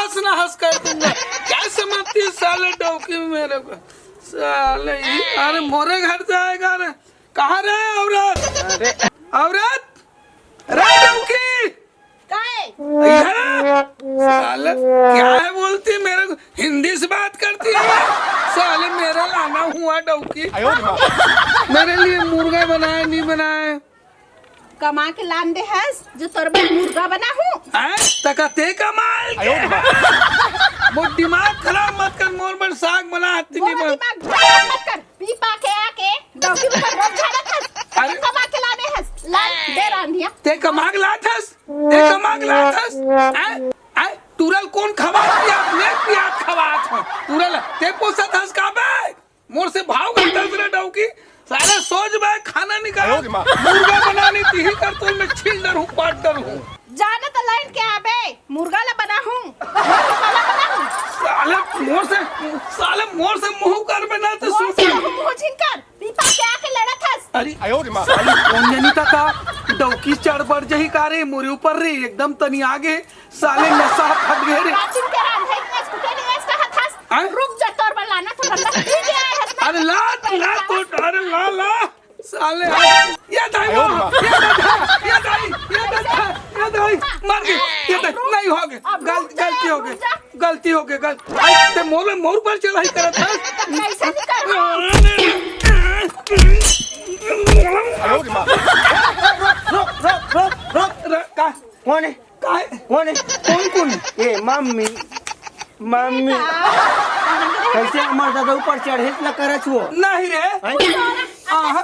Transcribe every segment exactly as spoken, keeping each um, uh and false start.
हंसना हंस कर दूंगा। क्या समझती है साले डौकी मेरे को? साले ये, अरे मोरे घर जाएगा रे। कहाँ रे औरत? अरे औरत, रे डौकी, काय? इधर आ। साले क्या है बोलती है मेरे को, हिंदी से बात करती है। साले मेरा लाना हुआ डौकी। मेरे लिए मुर्गा बनाए नहीं बनाए? कमा के लान दे हस जो तोर बर मुर्गा बनाहूं। हैं? तका ते कमाल के। मोर दिमाग खराब मत कर, मोर बर साग बना, हत्ती मोर नहीं बन। दिमाग खराब मत कर। पी पा के आके डौकी ऊपर रोब झाड़त हस। अरे। कमा के लाने हस। लान दे रांधिया। ते कमा के लात हस? ते कमा के लात हस? हैं? हैं? टूरा ल कोन खवात पियात? मैं पियात खवात हूँ। टूरा ल ते पोसत हस का बे? मोर से भाव घंटा से डौकी। साले सोच बे खाना निकाल। मुर्गा बनाने तिही कर तो मैं छील डर हूँ, पाट डर हूँ। जाना तो लाइन के आबे, मुर्गा ला बनाहूं। मुर्गा ला बनाहूं। साले मोर से, साले मोर से मुंह कर बे ना तो मोर सोच। से मुंह झिन कर। पीपा के आके लड़त हस। अरे, साले कौन जनी ता, ता डौकी चढ़ बढ़ जही का रे, मोरे ऊपर रे, एकदम तनी आगे। साले नशा फट गए रे। रातिन के रांधे नस कुटे नहीं नस कहत हस। हैं? रुक जा, तोर बर लाना तो बंदा पी के आए हस। अरे ला, ला तो, अरे ला, ला। साले, ये दाई, ये दाई, ये दाई, ये दाई, ये दाई, मर गई, ये दाई, नहीं हो गए, अब गल-, रुक जा, गलती हो रुक गई, जा। गलती हो गई, गल-, आई, ते मोर, मोर पर चढ़ाई करत है। कैसे नहीं कर रहा? रुक, रुक, रुक, रुक। र-, का? कौन है? काय? कौन है? कौन, कौन? ए, मम्मी। मम्मी। कैसे हमर दादा ऊपर चढ़े ला करत हो? नहीं रे। हैं? आहा।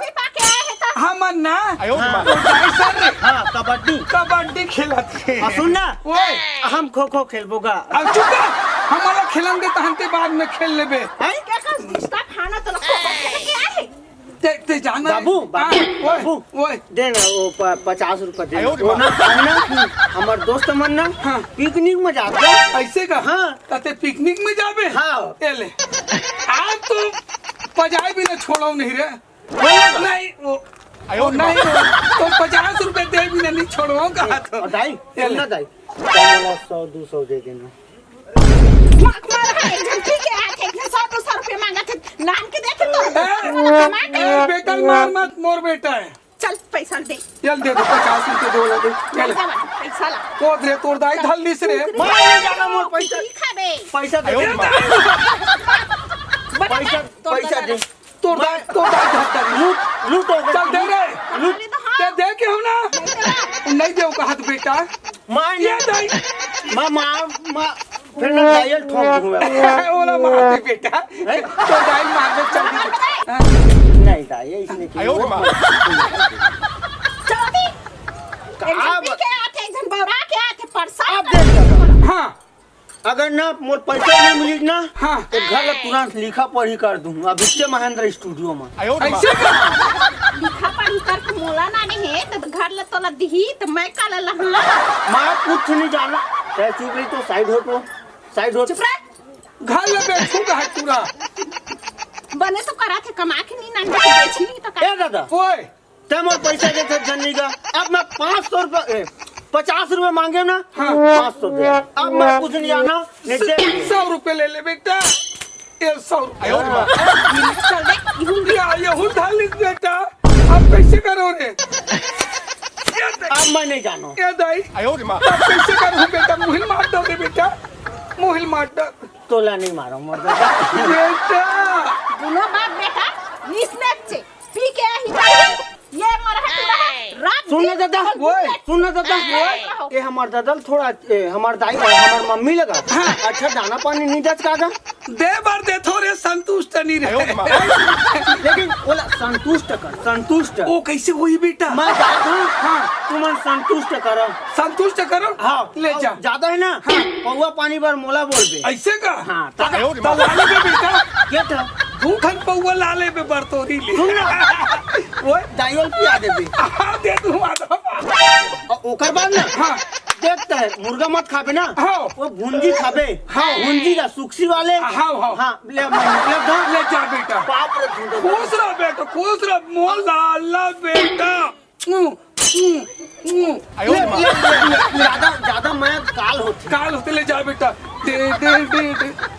हमन ना। आयो रे माँ। तो दाई सर रे। हाँ, कबड्डी। कबड्डी खेलत हे। हाँ, सुन ना। ओए। हम खो खो खेलबो गा। अब चुप कर। हमला खेलन दे, तहन ते बाद में खेल लेबे। हैं? क्या कर दिस्ता खाना तो लगता है, क्या है? ते, ते जाना बाबू, है? बाबू, हाँ, ओए, बाबू। ओए। दे ना वो प-, पचास रुपया दे। आयो रे वो ना, बाबू। हम ना, हमर दोस्त मन ना, हाँ। पिकनिक में जात बा। ऐसे का? हाँ। त ते पिकनिक में जाबे? हाँ। ए ले। आज तो पजाए भी ना छोड़ो नहीं रे। बोलो ना। नहीं, वो, आयो वो रे नहीं, बाबू। वो तो पचास रुपया दे भी ना नहीं छोड़ो कहा तो। और दाई, ए ले। ना दाई। तो बोला सौ, दो सौ दे देना। मार, मार, हाँ, एक झन पी के आथे, एक झन सौ, दो सौ रुपया मांगत हे, लान के देखे तो, ए, कमा के। ए, बेटा मार मत, मोर बेटा है। चल, पैसा दे। चल दे दे, पचास रुपया दे, वाला दे। ले चल। जा भाई, पैसा ला। ओ दे, तोर दाई धर लिस रे। कुकरी मार ले जाना मोर पैसा। कुकरी खाबे। पैसा दे। आयो रे बाबू। बता, पैसा, तोर पैसा दादा दे। ला। तोर दाई, तोर दाई धर दे। लूट, लूट हो गया। चल दे रे। लूट। दे, दे के हो ना। नहीं देवा। नहीं देव कहत बेटा। मार ये नहीं। दाई। माँ, माँ, माँ। फिर ना दाई ल ठोक दूंगा। ओला मार दे बेटा। हैं? तो दाई मार दे, चल दे। हाँ। नहीं दाई, ये इसने की आयो रे माँ। चलो भी। कहाँ एक झन पी के आथे, एक झन बौरा के आथे, परेशान आप कर देख लो। हाँ। अगर ना मोर पैसा नहीं मिली ना, हाँ। तो घर ला तुरंत लिखा पढ़ी कर दूँ। अभिषेक महेंद्र स्टूडियो में। आयो रे माँ। ऐसे का? लिखा पढ़ी कर के मोला ना नहीं है, तो घर ला तोला दिही, तो मैं का ला लहूँ? माँ कुछ नहीं जाना। तै चुप रही तो साइड हो तो। साइड हो। चुप रह। घर ले बेचू का है पूरा। बने तो करा थे, कमा के नहीं नान के बेची नहीं तो का? ए दादा। ओए। तै मोर पैसा दे थे जन्नी का। अब मैं पाँच सौ रुपये, ए, पचास रुपये मांगे ना, हाँ। पाँच सौ दे। अब मैं कुछ नहीं जाना, नहीं दे। सौ रुपये ले ले बेटा। ये सौ रुपये। आयो रे बाप। चल दे, ये हुल धालिस बेटा। अब कैसे करो रे? ये दे। अब मैं नहीं जानो। ये दाई। आयो रे माँ। अब कैसे करूँ बेटा? मुहिल मार दो रे बेटा। मुहिल मार दो। तोला नहीं मारो, मर बेटा। बेटा। दोनों बाप बेटा, निसनेच छे। पी के ही नहीं। ये मरहट रहा। रात सुन ना दिन दादा, भर ओए, घूमते सुन ना दादा, रहो। ओए। ये हमार दादा ल थोड़ा, ए, हमार दाई, हमार मम्मी लगा। हाँ। अच्छा दाना पानी नहीं दच का गा? दे बर दे थोरे संतुष्ट नहीं रहे। आयो रे माँ। लेकिन बोला संतुष्ट कर, संतुष्ट। ओ कैसे होई बेटा? मैं जात हूँ। हाँ। तुमन संतुष्ट करो। संतुष्ट करो? हाँ। ले जा। ज्यादा है ना? हाँ। पौवा पानी बर मोला बोल दे। ऐसे का? हाँ, तो, आयो रे तो माँ। ला लेबे बेटा। के था? दू ठन पौवा ला लेबे बर तोरी ले। सुन ना। ओए। दाई ल पिया देबे। हाँ, दे दूँ माधव। और ओकर बाद ना? हाँ। देखता है, मुर्गा मत खाबे ना? हाँ। वो भुंजी खाबे। हाँ। भुंजी का सुक्सी वाले। हाँ, हाँ। हाँ, ले, ले, ले, ले जा बेटा। बाप रे, झूठे। खुश रह बेटा, खुश रह, मोर लाला बेटा। ऊ, ऊ, ऊ। आयो ले, रे माँ। ले, ले, ले, ज्यादा, ज्यादा मैं काल होथे। काल होथे, ले जा बेटा। दे, दे, दे, दे।